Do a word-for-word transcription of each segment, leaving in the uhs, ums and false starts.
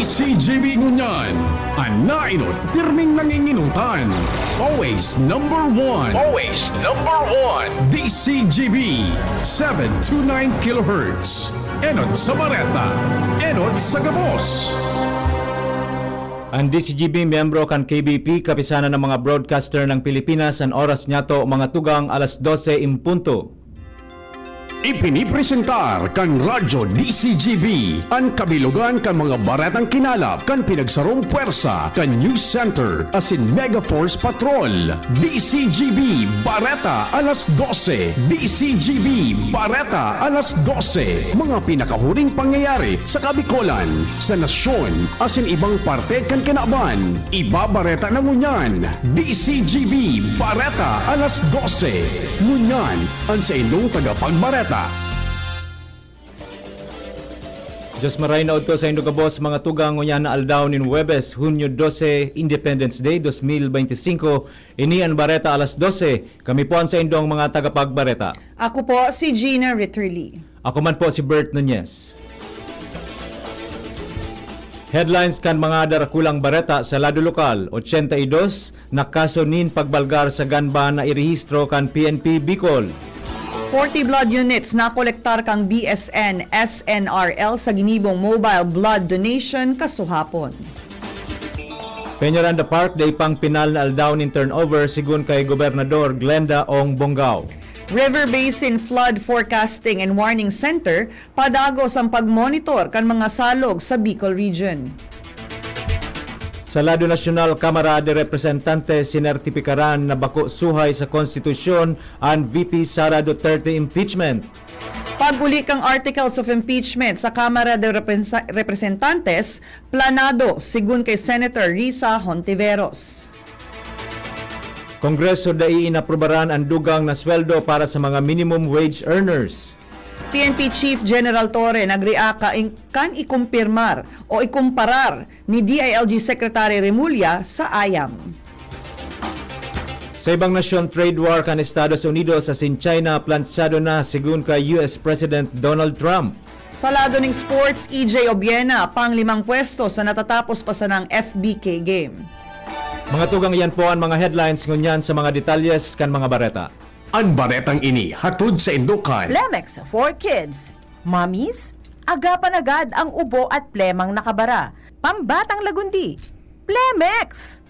C G B ngunyan, an nainot, pirming nanginginutan. Always number one. Always number one. D C G B, seven two nine kilohertz. Enot sa bareta, enot sa gabos. Ang D C G B, miyembro kan K B P, Kapisanan ng mga Broadcaster ng Pilipinas, an oras niyato, mga tugang, alas dose en punto. Ipinipresentar kan Radyo D C G B an kabilogan kan mga baretang kinalap kan pinagsarong pwersa kan News Center asin Mega Force Patrol. D C G B Bareta alas dose. D C G B Bareta alas dose. Mga pinakahuring pangyayari sa Kabikolan, sa nasyon, asin ibang parte kan kinaban. Ibabareta na ngunyan. D C G B Bareta alas dose. Ngunyan, an saindong tagapagbareta. Diyos maray na udto saindo gabos, mga tugang, ngunyan na aldaw nin Huwebes, Hunyo dose, Independence Day dos mil beintisinko. Ini an Bareta alas dose. Kami po an saindong mga tagapagbareta. Ako po si Gina Ritterly. Ako man po si Bert Nunez. Headlines kan mga darakulang bareta sa lado lokal: ochenta y dos na kaso nin pagbalgar sa gun ban na irehistro kan P N P Bicol. Forty blood units na kolektar kan B S N S N R L sa ginibong mobile blood donation kasuhapon. Peñaranda Park, dai pang pinal na aldaw nin turnover, sigon kay Gobernador Glenda Ong Bongao. River Basin Flood Forecasting and Warning Center padagos an pagmonitor kan mga salog sa Bicol Region. Sa lado nasyonal, Kamara de Representantes sinertipikaran na bako suhay sa konstitusyon an V P Sara Duterte impeachment. Pag-uli kan Articles of Impeachment sa Kamara de Represa-, Representantes, planado, sigon kay Senator Risa Hontiveros. Kongreso dai inaprubaran an dugang na sweldo para sa mga minimum wage earners. P N P Chief General Torre nag-react ka in-, kan ikumpirmar o ikumparar ni D I L G Secretary Remulla sa ayam. Sa ibang nasyon, trade war kan Estados Unidos asin China plantsado na, sigon kay U S President Donald Trump. Sa lado ning sports, E J Obiena, panglimang pwesto sa natatapos pa sanang F B K game. Mga tugang, iyan po an mga headlines. Ngunyan sa mga detalyes kan mga bareta. An baretang ini hatod saindo kan Plemex for Kids. Mommies, agapan agad ang ubo at plemang nakabara. Pambatang lagundi, Plemex!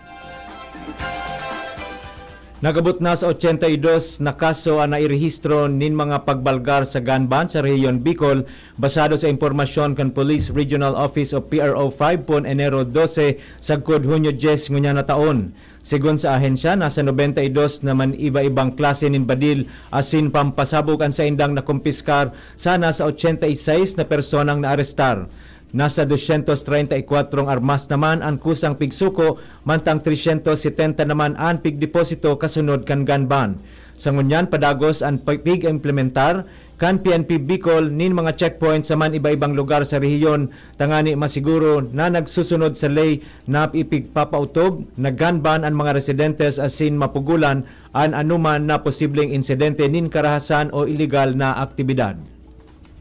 Nag-abot na sa ochenta y dos na kaso an nairehistro nin mga pagbalgar sa gun ban sa Rehiyon Bicol, basado sa impormasyon kan Police Regional Office o P R O five poon Enero dose sagkod Hunyo dyes ngunyan na taon. Sigon sa ahensya, nasa nobenta y dos naman iba-ibang klase nin badil asin pampasabog an saindang nakumpiskar, sana sa ochenta y seis na personang naarestar. Nasa dosyentos treinta y kwatro armas naman an kusang pigsuko, mantang tresyentos setenta naman an pigdeposito kasunod kan gun ban. Sa ngunyan, padagos an pag-implementar kan P N P Bicol nin mga checkpoint sa man iba-ibang lugar sa rehiyon, tangani masiguro na nagsusunod sa ley na ipigpapautob na gun ban an mga residentes asin mapugolan an anoman na posibleng insidente nin karahasan o iligal na aktibidad.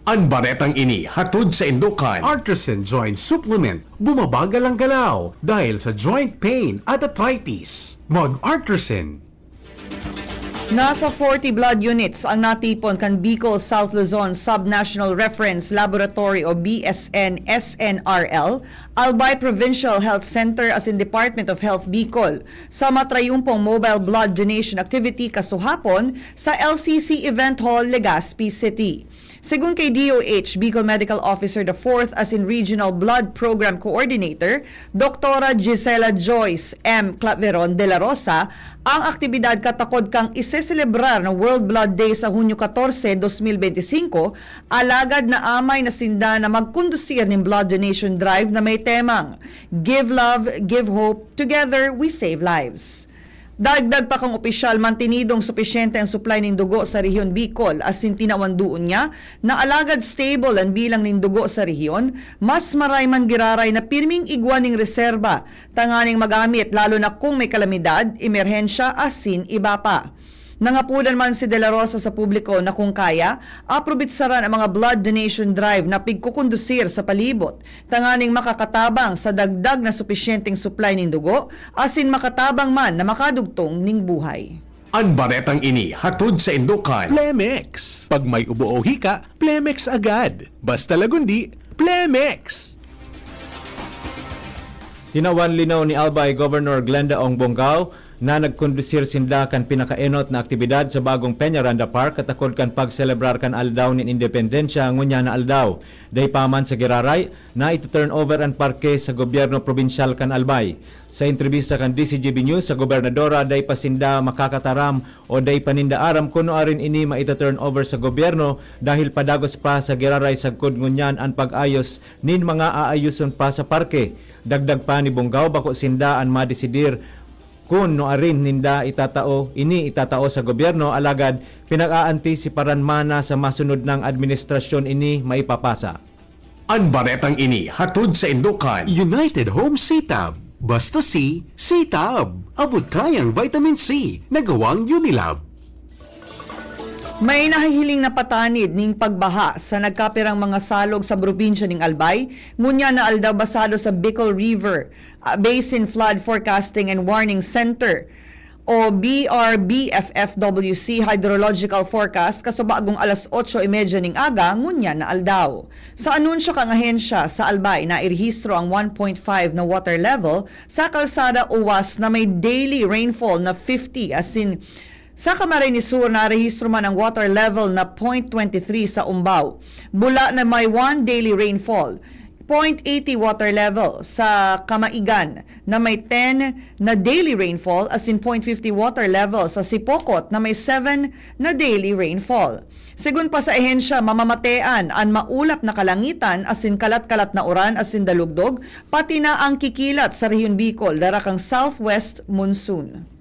An baretang ini hatod saindo kan Artisan Joint Supplement. Bumabagal ang galaw dahil sa joint pain at arthritis. Mag-Artisan. Nasa forty blood units ang natipon kan Bicol South Luzon Subnational Reference Laboratory o B S N S N R L, Albay Provincial Health Center asin Department of Health Bicol sa matrayumpong mobile blood donation activity kasuhapon sa L C C Event Hall, Legazpi City. Sigon kay D O H Bicol Medical Officer the fourth asin Regional Blood Program Coordinator, Doktora Gisela Joyce M. Claveron de la Rosa, ang aktibidad katakod kan iseselebrar na World Blood Day sa Hunyo katorse, dos mil beintisinko, alagad naamay na sinda na magkondusir nin blood donation drive na may temang, "Give love, give hope, together we save lives." Dagdag pa kan opisyal, mantinidong supisyente an supply nin dugo sa Rehiyon Bicol, asin tinawan duon niya na alagad stable an bilang nin dugo sa rehiyon, mas maray man giraray na pirming igwa nin reserba tanganing magamit, lalo na kung may kalamidad, emerhensya, asin iba pa. Nangapodan man si De La Rosa sa publiko na kung kaya, aprobitsaran ang mga blood donation drive na pigkukondusir sa palibot, tanganing makakatabang sa dagdag na supisyenteng supply nin dugo, asin makatabang man na makadugtong ning buhay. An baretang ini hatod sa Indokan. Plemex. Pag may ubo o hika, Plemex agad. Basta Lagundi, Plemex! Tinawan linaw ni Albay Governor Glenda Ong Bongao na nagkondusir sinda kan pinakaenot na aktibidad sa bagong Peñaranda Park katakod kan pagselebrar kan Aldaw nin Independensya ngunyan na aldaw. Dai pa man sa giraray na ito-turnover an parke sa gobyerno probinsyal kan Albay. Sa entrebista kan D C G B News sa gobernadora, dai pa sinda makakataram o dai pa ninda aram kun nuarin ini maito-turnover sa gobyerno dahil padagos pa sa giraray sagkod ngunyan an pag-ayos nin mga aayuson pa sa parke. Dagdag pa ni Bongao, bako sinda an madesidir kun nuarin ninda itatao ini itatao sa gobyerno, alagad pinag-aantisiparan man na sa masunod nang administrasyon ini maipapasa. An baretang ini hatod sa Indokan. United Home Sitab. Basta si Sitab. Abot kayang vitamin C na gawang Unilab. May nahihiling na patanid ning pagbaha sa nagkapirang mga salog sa probinsya ning Albay, ngunyan na aldaw basado sa Bicol River, ah, Basin Flood Forecasting and Warning Center o B R B F F W C hydrological forecast kasubagong alas otso y media ning aga ngunyan na aldaw. Sa anunsyo kan ahensya, sa Albay nairehistro ang one point five na water level sa kalsada Uwas na may daily rainfall na fifty, asin sa Camarines Sur, narehistro man ang water level na point twenty three sa Umbao. Bula na may one daily rainfall, point eighty water level sa Camaigan na may ten na daily rainfall, asin point fifty water level sa Sipocot na may seven na daily rainfall. Segun pa sa ahensya, mamamatean an maulap na kalangitan asin kalat-kalat na uran asin dalugdog, pati na ang kikilat sa Rehiyon Bicol dara kan southwest monsoon.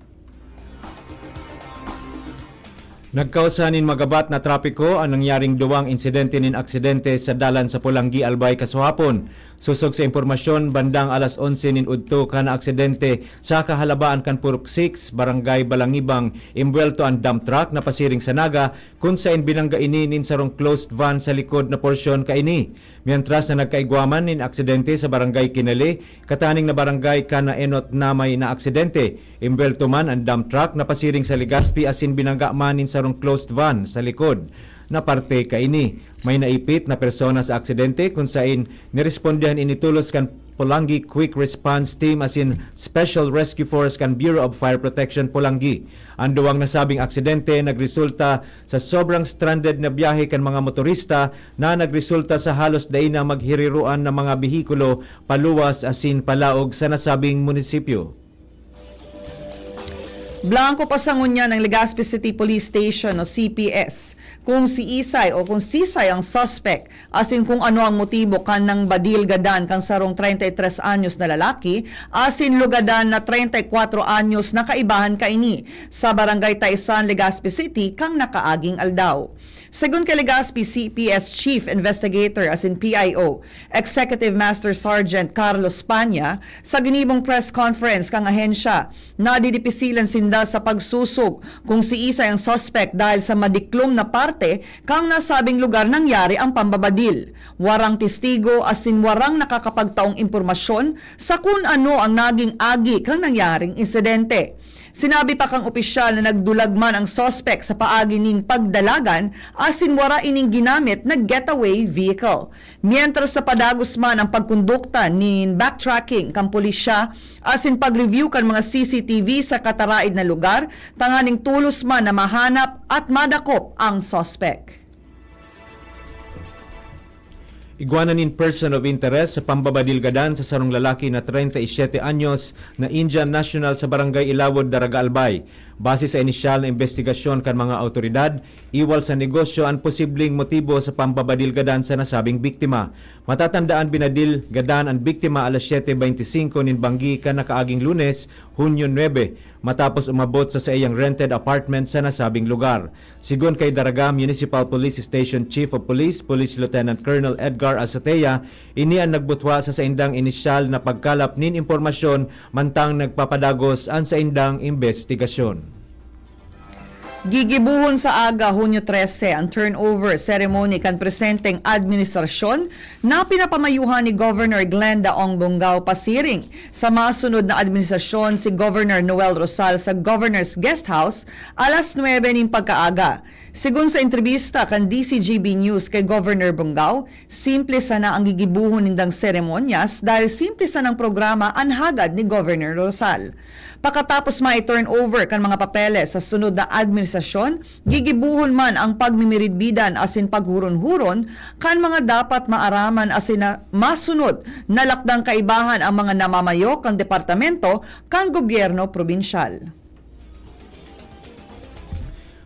Nagkausa nin magabat na trapiko an nangyaring duwang insidente nin aksidente sa dalan sa Polangui, Albay, kasuhapon. Sosog sa impormasyon, bandang alas onse nin udto kan naaksidente sa kahalabaan kan Purok six, Barangay Balangibang, imbwelto an dump truck na pasiring sa Naga, kun saen binangga ini nin sarong closed van sa likod na porsyon kaini. Mientras na nagkaigwa man nin aksidente sa Barangay Kinale, kataning na barangay kan naenot na may naaksidente. Imbwelto man an dump truck na pasiring sa Legazpi asin binangga man nin sarong closed van sa likod na parte kaini. May naipit na persona sa aksidente kun saen nirespondehan ini tolos kan Polangui Quick Response Team asin Special Rescue Force kan Bureau of Fire Protection Polangui. An duwang nasabing aksidente nagresulta sa sobrang stranded na biyahe kan mga motorista na nagresulta sa halos dai na maghiriroan na mga behikulo paluwas asin palaog sa nasabing munisipyo. Blangko pa sa ngunyan ang Legazpi City Police Station o C P S kung siisay o kung sisay ang suspek asin kung ano ang motibo kan nangbadil gadan kan sarong treinta y tres anyos na lalaki asin lugadan na treinta y cuatro anyos na kaibahan kaini sa Barangay Taisan, Legazpi City kan nakaaging aldaw. Segun kay Legazpi C P S Chief Investigator asin P I O, Executive Master Sergeant Carlos Panya, sa ginibong press conference kan ahensya, nadidipisilan sinda sa pagsusog kung siisay ang suspek dahil sa madiklom na parte kan nasabing lugar nangyari ang pambabadil. Warang testigo asin warang nakakapagtaong impormasyon sa kun ano ang naging agi kan nangyaring insidente. Sinabi pa kan opisyal na nagdulag man ang suspek sa paagi nin pagdalagan asin wara ining ginamit na getaway vehicle. Mientras sa padagos man ang pagkondukta nin backtracking kan pulisya asin pag-review kan mga C C T V sa kataraid na lugar, tanganing tolos man na mahanap at madakop ang suspek. Igwa na nin person of interest sa pambabadil gadan sa sarong lalaki na treinta y siete anyos na Indian national sa Barangay Ilawod, Daraga, Albay. Base sa inisyal na imbestigasyon kan mga awtoridad, iwal sa negosyo an posibleng motibo sa pambabadil gadan sa nasabing biktima. Matatandaan, binadil gadan an biktima alas siyete beinti singko nin banggi kan nakaaging Lunes, Hunyo nuebe, matapos umabot sa saiyang rented apartment sa nasabing lugar. Sigon kay Daraga Municipal Police Station Chief of Police, Police Lieutenant Colonel Edgar Azotea, ini an nagbutwa sa saindang inisyal na pagkalap nin impormasyon mantang nagpapadagos an saindang imbestigasyon. Gigibohon sa aga, Hunyo trese, ang turnover ceremony kan presenteng administrasyon na pinapamayuhan ni Governor Glenda Ong Bongao pasiring sa masunod na administrasyon si Governor Noel Rosal sa Governor's Guest House alas nuebe nin pagkaaga. Segun sa entrebista kan D Z G B News kay Governor Bongao, simple sana ang gigibohon nindang seremonyas dahil simple sanang programa an hagad ni Governor Rosal. Pakatapos mai-turnover kan mga papeles sa sunod na administrasyon, gigibohon man ang pagmimiridbidan asin paghuron-huron kan mga dapat maaraman asin na masunod na lakdang kaibahan ang mga namamayo kan departamento kan gobyerno probinsyal.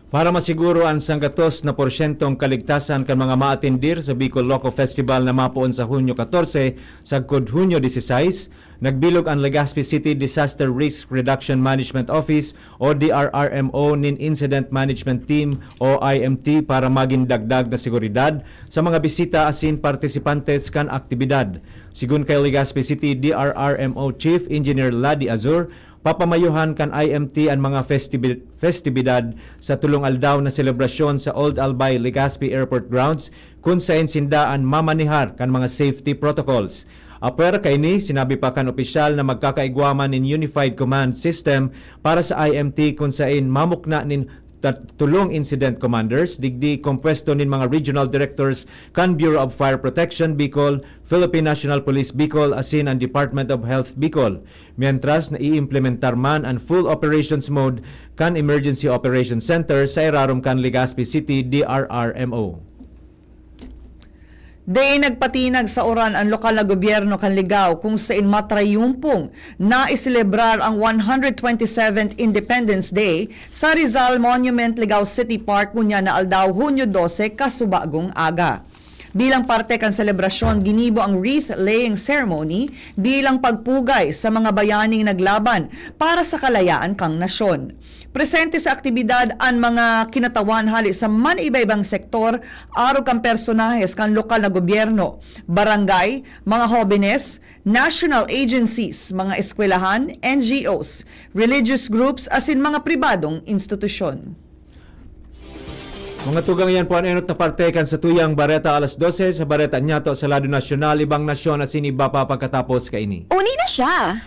Para masiguro an sanggatos na porsyentong kaligtasan kan mga maatendir sa Bicol Loco Festival na mapoon sa Hunyo katorse sagkod Hunyo disisais, nagbilog an Legazpi City Disaster Risk Reduction Management Office o D R R M O nin Incident Management Team o I M T para magin dagdag na seguridad sa mga bisita asin partisipantes kan aktibidad. Sigon kay Legazpi City D R R M O Chief Engineer Ladi Azur, papamayuhan kan I M T an mga festibi-, festibidad sa tolong aldaw na selebrasyon sa Old Albay Legazpi Airport Grounds, kun saen sinda an mamanehar kan mga safety protocols. Apwera kaini, sinabi pa kan opisyal na magkakaigwa man nin Unified Command System para sa I M T kun saen mamukna nin tat-, tolong incident commanders, digdi kompwesto nin mga regional directors kan Bureau of Fire Protection Bicol, Philippine National Police Bicol, asin an Department of Health Bicol. Mientras, naiimplementar man an full operations mode kan Emergency Operations Center sa irarom kan Legazpi City D R R M O. Dai nagpatinag sa uran an lokal na gobyerno kan Ligao, kung sain matrayumpong naiselebrar ang one hundred twenty-seventh Independence Day sa Rizal Monument, Ligao City Park, ngunyan na aldaw, Hunyo dose, kasubagong aga. Bilang parte kan selebrasyon, ginibo ang wreath-laying ceremony bilang pagpugay sa mga bayaning naglaban para sa kalayaan kan nasyon. Presente sa aktibidad an mga kinatawan hale sa man-iba-ibang sektor, arog kan personahes kan lokal na gobyerno, barangay, mga hobenes, national agencies, mga eskwelahan, N G Os, religious groups, asin mga pribadong institusyon. Mga tugang, iyan po an enot na parte kan satuyang bareta alas dose. Sa bareta nyato sa lado nasyonal, ibang nasyon asin iba pa pagkatapos kaini. Uni na siya!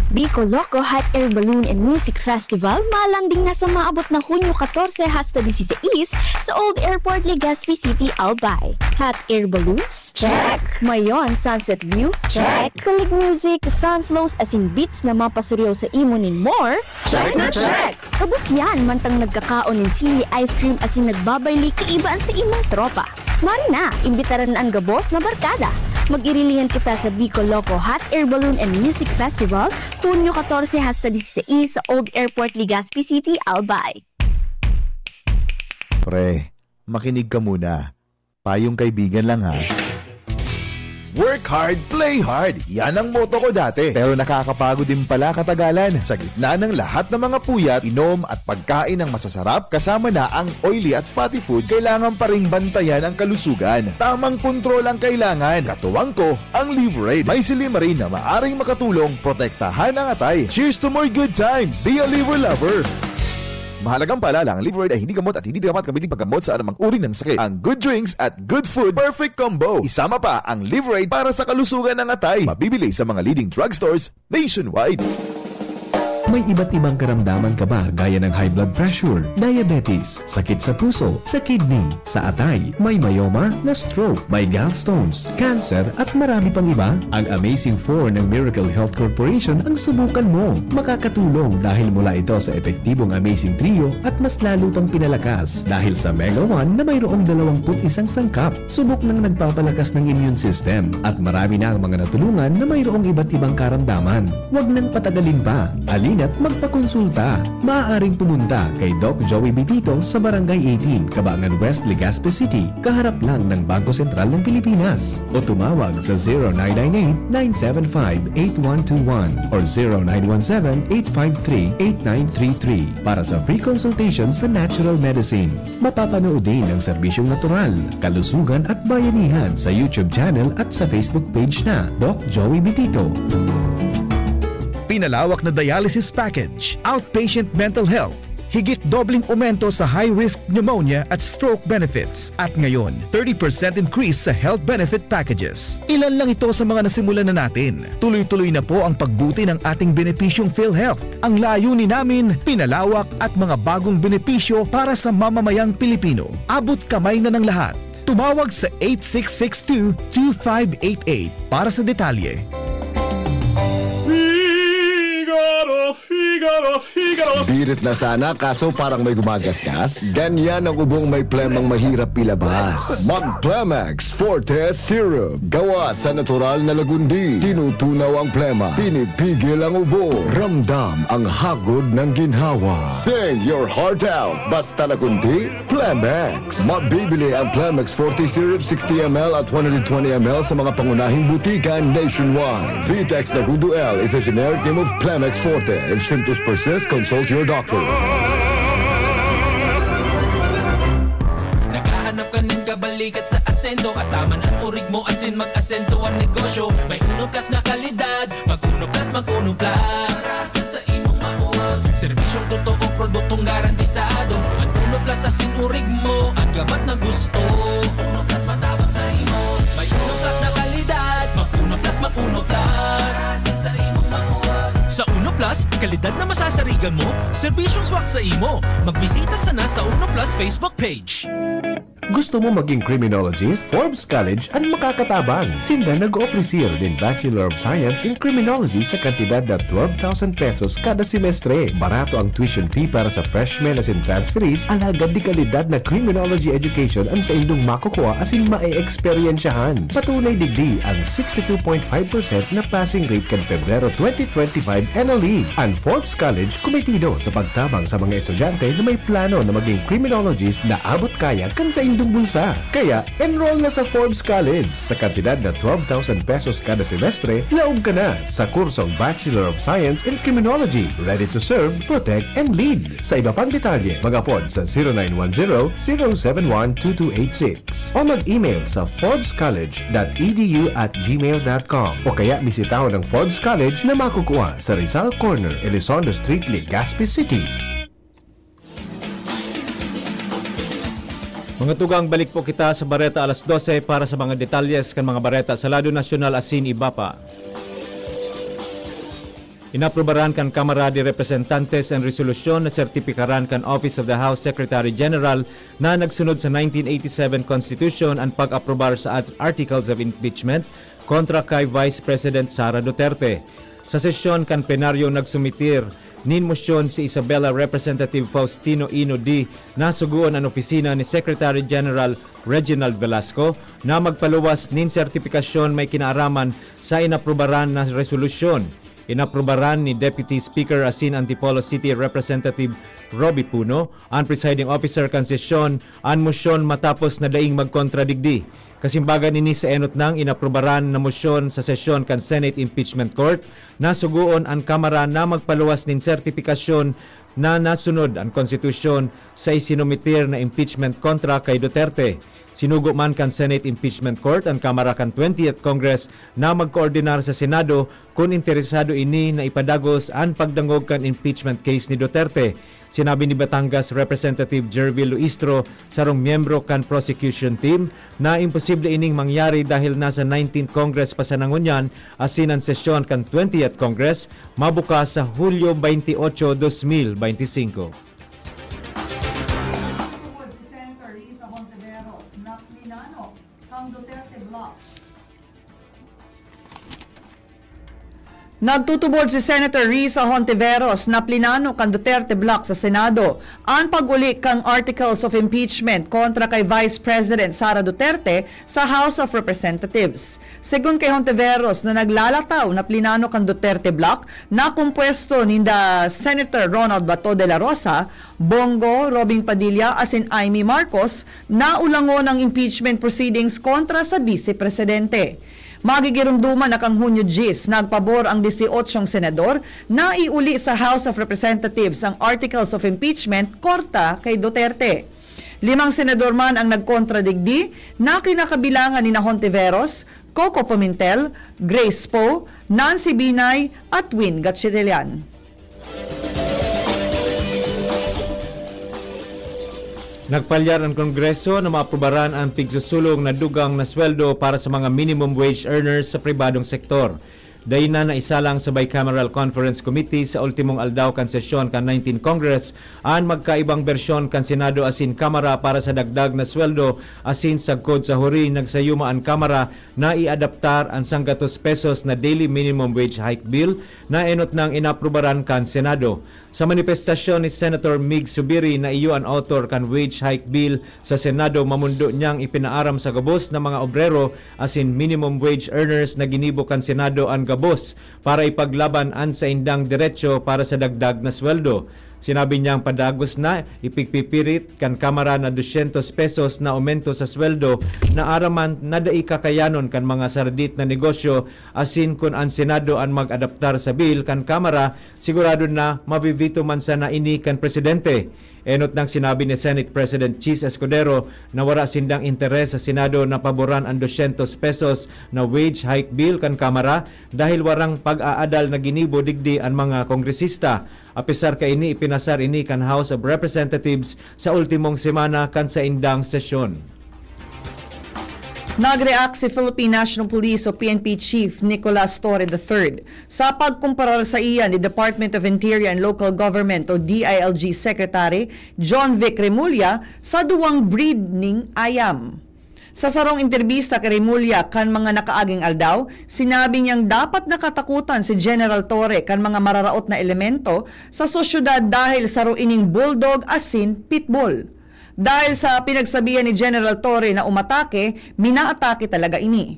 Bicol Loco Hot Air Balloon and Music Festival malanding na sa maabot na Hunyo katorse hasta disisais sa Old Airport, Legazpi City, Albay. Hot air balloons? Check! Mayon sunset view? Check! Kalig music, fan flows, asin beats na mapasuriyaw sa imo nin more? Check na check! Gabos yan, mantang nagkakaon nin sili ice cream asin nagbabayli kaiba an sa imong tropa. Mari na, imbitaran an gabos na barkada. Mag-irilihan kita sa Bicol Loco Hot Air Balloon and Music Festival, Hunyo katorse hasta disisais sa Old Airport, Legazpi City, Albay. Pre, makinig ka muna. Payong kaibigan lang, ha. Work hard, play hard. Yan ang motto ko dati. Pero nakakapagod din pala katagalan. Sa gitna ng lahat ng mga puyat, inom at pagkain ng masasarap, kasama na ang oily at fatty foods, kailangan pa ring bantayan ang kalusugan. Tamang kontrol ang kailangan. Katuwang ko, ang Liverade. May silymarin na maaring makatulong protektahan ang atay. Cheers to more good times! Be a Liver Lover! Mahalagang paalala, ang Liverade ay hindi gamot at hindi dapat gamitin paggamot sa anumang uri ng sakit. Ang good drinks at good food, perfect combo. Isama pa ang Liverade para sa kalusugan ng atay. Mabibili sa mga leading drugstores nationwide. May iba't ibang karamdaman ka ba, gaya ng high blood pressure, diabetes, sakit sa puso, sa kidney, sa atay, may myoma, na-stroke, may gallstones, cancer, at marami pang iba? Ang Amazing Four ng Miracle Health Corporation ang subukan mo. Makakatulong dahil mula ito sa epektibong Amazing Trio at mas lalo pang pinalakas dahil sa Mega One na mayroong dalawampu't isang sangkap. Subok ng nagpapalakas ng immune system at marami na ang mga natulungan na mayroong iba't ibang karamdaman. Huwag nang patagalin pa. Halina't magpakonsulta. Maaaring pumunta kay Doc Joey Bitito sa Barangay eighteen, Cabangan West, Legazpi City, kaharap lang ng Bangko Sentral ng Pilipinas. O tumawag sa zero nine nine eight, nine seven five, eight one two one or zero nine one seven, eight five three, eight nine three three para sa free consultation sa natural medicine. Mapapanood din ang serbisyong natural, kalusugan at bayanihan sa YouTube channel at sa Facebook page na Doc Joey Bitito. Pinalawak na dialysis package, outpatient mental health, Higit dobleng aumento sa high-risk pneumonia at stroke benefits. At ngayon, thirty percent increase sa health benefit packages. Ilan lang ito sa mga nasimulan na natin. Tuloy-tuloy na po ang pagbuti ng ating benepisyong PhilHealth. Ang layunin namin, pinalawak at mga bagong benepisyo para sa mamamayang Pilipino. Abot kamay na ng lahat. Tumawag sa eight six six two, two five eight eight para sa detalye. Figaro, Figaro, Figaro. Birit na sana, kaso parang may gumagasgas. Ganyan ang ubong may plemang mahirap ilabas. Mag Plemex Forte Syrup. Gawa sa natural na lagundi. Tinutunaw ang plema. Pinipigil ang ubo. Ramdam ang hagod ng ginhawa. Sing your heart out. Basta lagundi, Plemex. Mabibili ang Plemex Forte Syrup sixty M L at one hundred twenty M L sa mga pangunahing butika nationwide. Vitex Nagudo L is a generic name of Plemex Forte. If symptoms persist, consult your doctor. Naghahanap ka nin kabalikat sa asenso, at taman an urig mo asin mag-asenso an negosyo. May Uno Plus na kalidad, mag Uno Plus, mag Uno Plus. Sa imong mauwag. Serbisyong totoo, produktong garantisado. An Uno Plus asin urig mo, an gabat na gusto. Uno Plus matabang sa imo. May Uno Plus na kalidad. Mag Uno Plus, mag Uno Plus. Sa imong mauwag. Sa Uno Plus, kalidad na masasarigan mo, serbisyong swak sa imo. Magbisita sana sa Uno Plus Facebook page. Gusto mo maging criminologist? Forbes College an makakatabang. Sinda nag-opresir nin Bachelor of Science in Criminology sa kantidad na twelve thousand pesos kada semestre. Barato ang tuition fee para sa freshmen asin transferees, alagad de kalidad na criminology education an saindong makukua asin maeeksperyensyahan. Patunay digdi ang sixty-two point five percent na passing rate kan Pebrero twenty twenty-five N L E. An Forbes College kumitido sa pagtabang sa mga estudyante na may plano na maging criminologist na abot kaya kan saindong bulsa. Kaya, enroll na sa Forbes College. Sa kantidad na twelve thousand pesos kada semestre, laog ka na sa kursong Bachelor of Science in Criminology. Ready to serve, protect, and lead. Sa iba pang detalye, mag-apod sa zero nine one zero, zero seven one, two two eight six o mag-email sa forbes college dot e d u at gmail dot com o kaya bisitahon ang Forbes College na makukua sa Rizal Corner, Elizondo Street, Legazpi City. Mga tugang, balik po kita sa bareta alas dose para sa mga detalyes kan mga bareta sa lado nasyonal asin iba pa. Inaprubaran kan Kamara de Representantes an resolusyon na sertipikaran kan Office of the House Secretary General na nagsunod sa nineteen eighty-seven Constitution an pag-aprobar sa art-, Articles of Impeachment kontra kay Vice President Sara Duterte. Sa sesyon kan plenaryo, nagsumitir nin mosyon si Isabela Representative Faustino Ino D na sugoon an opisina ni Secretary General Reginald Velasco na magpaluwas nin sertipikasyon may kinaaraman sa inaprubaran na resolusyon. Inaprubaran ni Deputy Speaker asin Antipolo City Representative Robby Puno, an presiding officer kan sesyon, an mosyon matapos na daing magkontra digdi. Kasimbagan ini sa enot nang inaprubaran na mosyon sa sesyon kan Senate Impeachment Court, na sugoon an Kamara na magpaluwas nin sertipikasyon na nasunod an konstitusyon sa isinumitir na impeachment kontra kay Duterte. Sinugo man kan Senate Impeachment Court an Kamara kan twentieth Congress na magkoordinar sa Senado kun interesado ini na ipadagos an pagdangog kan impeachment case ni Duterte. Sinabi ni Batangas Representative Jervil Luistro, sarong miyembro kan prosecution team, na imposible ining mangyari dahil nasa nineteenth Congress pa sana ngunyan asin an sesyon kan twentieth Congress mabukas sa Hulyo twenty-eight, twenty twenty-five. Tungod si Senator Risa Hontiveros na plinano kang Duterte Bloc. Nagtutubod si Senator Risa Hontiveros na plinano kan Duterte Bloc sa Senado an pag-uli kan Articles of Impeachment kontra kay Vice President Sara Duterte sa House of Representatives. Segun kay Hontiveros na naglalataw na plinano kan Duterte Bloc na kompuesto ninda Senator Ronald Bato de la Rosa, Bongo, Robin Padilla asin Imee Marcos, na ulangon ang impeachment proceedings kontra sa Bise Presidente. Magigiromdoman na kan Hunyo diyes, nagpabor ang disyotsyong senador na iuli sa House of Representatives ang Articles of Impeachment kontra kay Duterte. Limang senador man ang nagkontra digdi na kinakabilangan nina Hontiveros, Coco Pimentel, Grace Poe, Nancy Binay at Win Gatchalian. Nagpalyar an Kongreso na maaprubaran an pigsusulong na dugang na sweldo para sa mga minimum wage earners sa pribadong sektor. Dai na naisalang sa Bicameral Conference Committee sa ultimong aldaw kan sesyon kan nineteenth Congress an magkaibang bersyon kan Senado asin Kamara para sa dagdag na sweldo, asin sagkod sa huri, nagsayuma an Kamara na iadaptar an sanggatos pesos na daily minimum wage hike bill na enot nang inaprubaran kan Senado. Sa manifestasyon ni Senator Mig Zubiri na iyo an author kan wage hike bill sa Senado, mamondo niyang ipinaaram sa gabos na mga obrero asin minimum wage earners na ginibo kan Senado an gabos para ipaglaban an saindang derecho para sa dagdag na sweldo. Sinabi niyang padagos na ipigpipirit kan Kamara na dosyentos pesos na aumento sa sweldo na aram man na dai kakayanon kan mga saradit na negosyo, asin kun an Senado an mag-adaptar sa bill kan Kamara, sigurado na mabibito man sana ini kan presidente. Enot nang sinabi ni Senate President Chiz Escudero na wara sindang interes sa Senado na paboran an dosyentos pesos na wage hike bill kan Kamara dahil warang pag-aadal na ginibo digdi an mga kongresista. Apesar kaini, ipinasar ini kan House of Representatives sa ultimong semana kan saindang sesyon. Nag-react si Philippine National Police o P N P Chief Nicolas Torre the third sa pagkumparar saiya ni Department of Interior and Local Government o D I L G Secretary John Vic Remulla sa duwang breed ning ayam. Sa sarong interbista ki Remulla kan mga nakaaging aldaw, sinabi niyang dapat na katakotan si General Torre kan mga mararaot na elemento sa sosyedad dahil saro ining bulldog asin pitbull. Dahil sa pinagsabihan ni General Torre na umatake, minaatake talaga ini.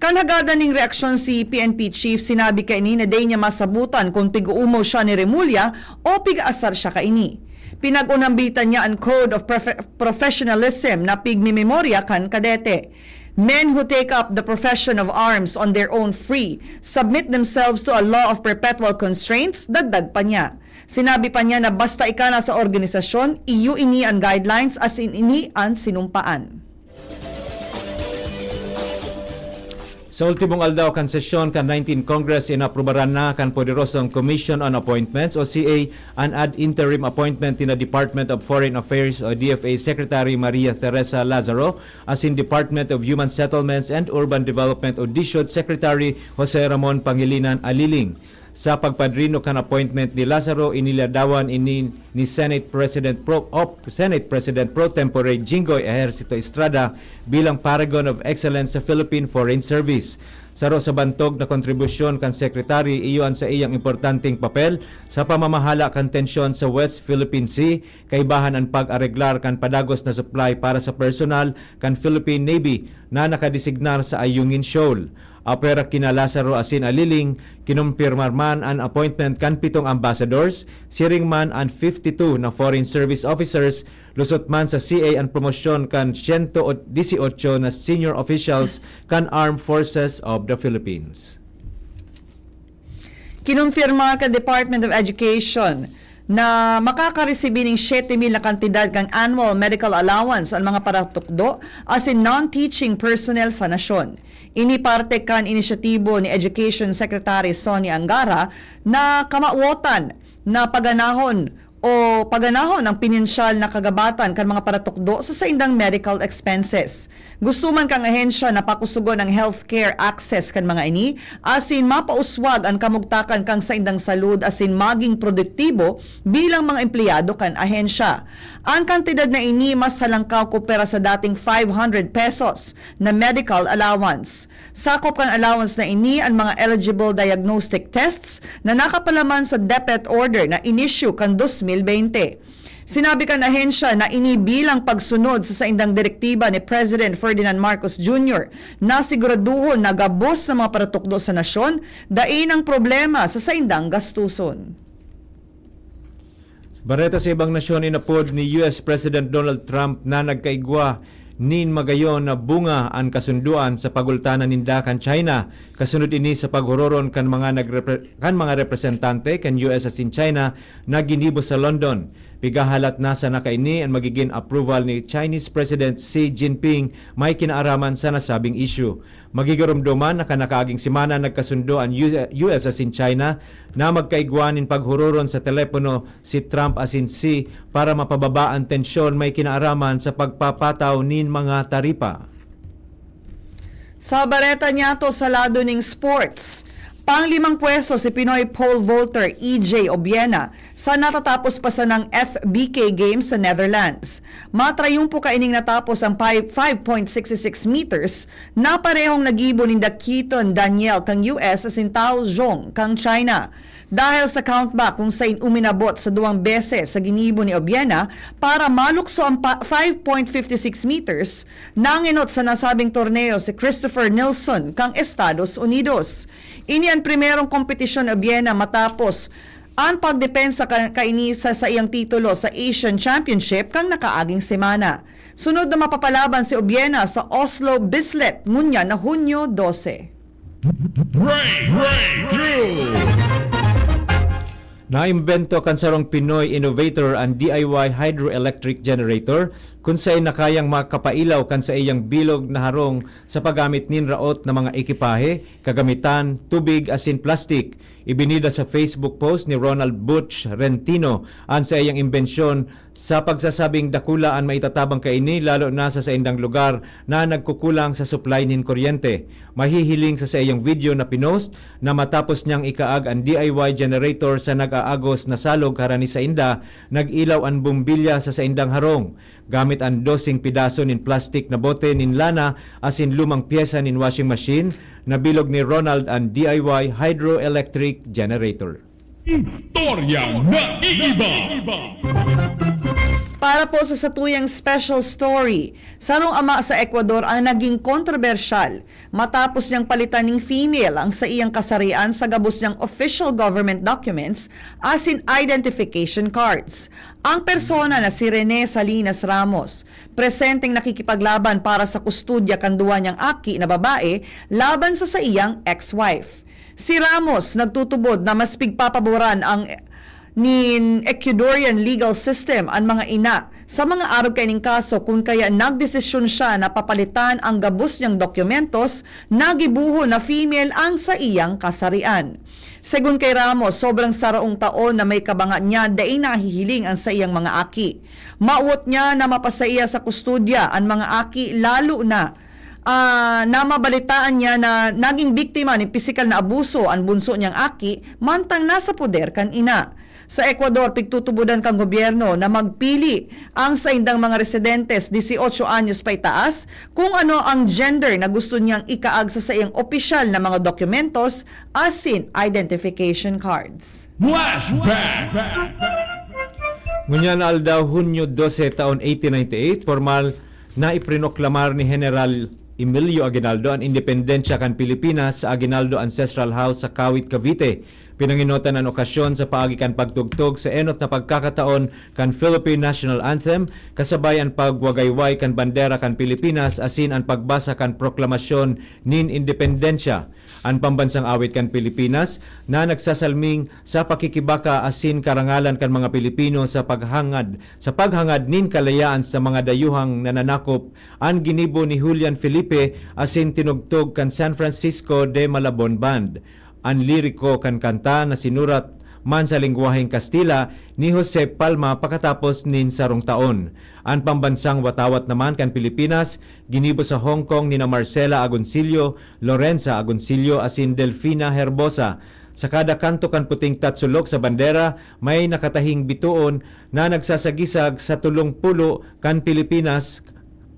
Kan hagadan ning reaksyon si P N P Chief, sinabi kaini na dai niya masabutan kun pig-uumaw siya ni Remulla o pig-aasar siya kaini. Pinag-unambitan niya an Code of Profe- Professionalism na pigmimemorya kan kadete. Men who take up the profession of arms on their own free submit themselves to a law of perpetual constraints, dagdag pa niya. Sinabi pa niya na basta ika na sa organisasyon, iyo ini an guidelines, asin ini an sinumpaan. Sa ultimong aldaw kan sesyon kan nineteenth Congress, inaprubaran na kan poderosong Commission on Appointments o C A an ad interim appointment ni na Department of Foreign Affairs o D F A Secretary Maria Teresa Lazaro asin Department of Human Settlements and Urban Development o DHUD Secretary Jose Ramon Pangilinan Aliling. Sa pagpadrino kan appointment ni Lazaro, iniladawan ini ni Senate President Pro, of Senate President Pro Tempore Jinggoy Ejercito Estrada bilang Paragon of Excellence sa Philippine Foreign Service. Saro sa bantog na kontribusyon kan Secretary iyo an saiyang importanteng papel sa pamamahala kan tensyon sa West Philippine Sea, kaibahan an pag-areglar kan padagos na supply para sa personal kan Philippine Navy na nakadesignar sa Ayungin Shoal. Apwera kina Lazaro asin Aliling, kinumpirmar man an appointment kan pitong ambassadors, siring man an fifty-two na foreign service officers, lusot man sa C A an promosyon kan siyento dieciocho na senior officials kan Armed Forces of the Philippines. Kinumpirma kan Department of Education na makakaresibi ning siyete mil na kantidad kan annual medical allowance an mga paratukdo asin non-teaching personnel sa nasyon. Ini parte kan inisyatibo ni Education Secretary Sonny Angara na kamawotan na paganahon o paganahon ang pinansyal na kagabatan kan mga paratukdo sa saindang medical expenses. Gusto man kan ahensya na pakusogon ang healthcare access kan mga ini, asin mapauswag an kamugtakan kan saindang salud asin magin produktibo bilang mga empleyado kan ahensya. An kantidad na ini mas halangkaw kumpara sa dating five hundred pesos na medical allowance. Sakop kan allowance na ini an mga eligible diagnostic tests na nakapalaman sa DepEd order na inisyu kan dos mil bente. Sinabi kan ahensya na ini bilang pagsunod sa saindang direktiba ni President Ferdinand Marcos Junior na siguraduhon na gabos na mga paratukdo sa nasyon dai nang problema sa saindang gastuson. Bareta sa ibang nasyon, inapod ni U S President Donald Trump na nagkaigwa nin magayon na bunga an kasundoan sa pagultanan ninda kan China, kasunod ini sa paghuroron kan mga nagrepre-, kan mga representante kan U S asin China na ginibo sa London. Pigahalat na sana kaini an magigin approval ni Chinese President Xi Jinping may kinaaraman sa nasabing issue. Magigiromdoman na kan nakaaging semana nagkasundo an U S asin China na magkaigwa nin paghuroron sa telepono si Trump asin Xi para mapababa an tensyon may kinaaraman sa pagpapataw nin mga taripa. Sa bareta niyato sa lado ning sports, panglimang pwesto si Pinoy pole vaulter E J Obiena sa natatapos pa sanang F B K Games sa Netherlands. Matrayumpo kaining natapos ang pi-, five point six six meters na parehong nagibo ninda Keaton Daniel kan U S asin Tao Zhong kan China. Dahil sa countback kung sain uminabot sa duwang beses sa ginibo ni Obiena para malukso ang pa-, five point fifty six meters, nangenot sa nasabing torneo si Christopher Nilsson kan Estados Unidos. Ini an primerong kompetisyon ni Obiena matapos an pagdepensa ka-, kaini sa saiyang titulo sa Asian Championship kan nakaaging semana. Sunod na mapapalaban si Obiena sa Oslo Bislett ngunyan na Hunyo dose. Break, breakthrough! Naimbento kan sarong Pinoy innovator an D I Y hydroelectric generator, kun saen na kayang makapailaw kan saiyang bilog na harong sa paggamit nin raot na mga ekipahe, kagamitan, tubig asin plastik. Ibinida sa Facebook post ni Ronald Butch Rentino an saiyang imbensyon sa pagsasabing dakula an maitatabang kaini, lalo na sa saindang lugar na nagkukulang sa supply nin kuryente. Mahihiling sa saiyang video na pinost na matapos niyang ikaag an D I Y generator sa nag-aagos na salog harani sainda, nag-ilaw an bombilya sa saindang harong. Gamit an doseng pidaso nin plastik na bote nin lana asin lumang pyesa nin washing machine, nabilog ni Ronald an D I Y hydroelectric generator. Istoryang naiiba. Para po sa satuyang special story, sarong ama sa Ecuador ang naging kontrobersyal matapos niyang palitan ning female ang saiyang kasarian sa gabos niyang official government documents asin identification cards. Ang persona na si Rene Salinas Ramos, presenteng nakikipaglaban para sa kustodya kan duwa niyang aki na babae laban sa saiyang ex-wife. Si Ramos nagtutubod na mas pigpapaboran ang nin Ecuadorian legal system an mga ina sa mga arog kaining kaso, kun kaya nagdesisyon siya na papalitan ang gabos niyang dokumentos na gibohon na female ang saiyang kasarian. Segun kay Ramos, sobrang saraong taon na may kabanga niya dai nahihiling ang saiyang mga aki. Mawot niya na mapasaiya sa kustodya an mga aki, lalo na, ah, na mabalitaan niya na naging biktima nin pisikal na abuso an bunso niyang aki mantang nasa poder kan ina. Sa Ecuador, pigtutubodan kan gobyerno na magpili ang saindang mga residentes dieciocho anyos paitaas kung ano ang gender na gusto niyang ikaag sa saiyang opisyal na mga dokumentos asin identification cards. Flashback! Ngunyan na aldaw, Hunyo dose, taon eighteen ninety-eight, pormal na iprinoklamar ni General Emilio Aguinaldo an independensya kan Pilipinas sa Aguinaldo Ancestral House sa Kawit, Cavite. Pinangenotan an okasyon sa paagi kan pagtugtog sa enot na pagkakataon kan Philippine National Anthem, kasabay an pagwagayway kan bandera kan Pilipinas asin an pagbasa kan proklamasyon nin independensya. An pambansang awit kan Pilipinas na nagsasalming sa pakikibaka asin karangalan kan mga Pilipino sa paghangad, sa paghangad nin kalayaan sa mga dayuhang nananakop, an ginibo ni Julian Felipe asin tinugtog kan San Francisco de Malabon Band. An liriko kan kanta na sinurat man sa lengwaheng Kastila ni Jose Palma pakatapos nin sarong taon. An pambansang watawat naman kan Pilipinas ginibo sa Hong Kong nina Marcela Agoncillo, Lorenza Agoncillo asin Delfina Herbosa. Sa kada kanto kan puting tatsulok sa bandera, may nakatahing bitoon na nagsasagisag sa tulong pulo kan Pilipinas,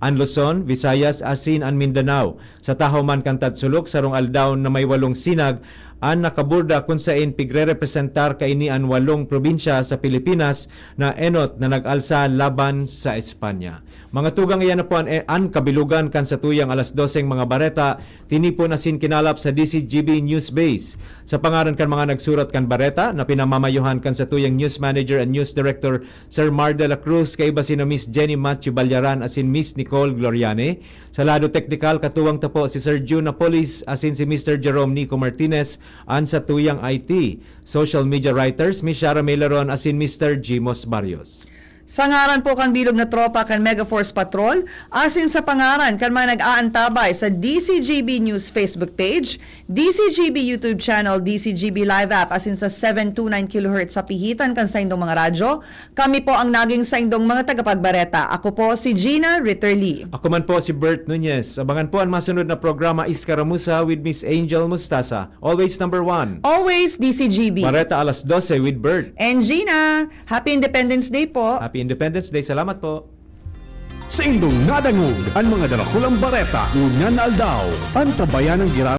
an Luzon, Visayas asin an Mindanao. Sa tahaw man kan tatsulok, sarong aldaw na may walong sinag an nakaburda kun saen pigrerepresentar kaini an walong probinsya sa Pilipinas na enot na nag-alsa laban sa Espanya. Mga tugang, iyan na po an, an kabilugan kan satuyang alas doseng mga bareta, tinipon asin kinalap sa D C G B News Base. Sa pangaran kan mga nagsurat kan bareta na pinamamayohan kan satuyang news manager and news director, Sir Mar de la Cruz, kaiba sina Miss Jenny Matthew Balyaran asin Miss Nicole Gloriane. Sa lado teknikal, katuwang ta po si Sir Jun Napolis asin si Mister Jerome Nico Martinez, an satuyang I T. Social media writers, Miss Shara Maileron asin Mister Jimos Barrios. Sa ngaran po kan bilog na tropa kan Mega Force Patrol, asin sa pangaran kan mga nag-aantabay sa D C G B News Facebook page, D C G B YouTube channel, D C G B Live app, asin sa seven two nine kilohertz sa pihitan kan saindong mga radyo, kami po ang naging saindong mga tagapagbareta. Ako po si Gina Ritterly. Ako man po si Bert Nunez. Abangan po an masunod na programa, Iskaramuza with Miss Angel Mustasa. Always number one. Always D C G B. Bareta alas dose with Bert. And Gina, Happy Independence Day po. Happy Independence Day. Salamat po. Saindong nadangog an mga darakulang bareta ngunyan na aldaw. An Tabayan ng Gira-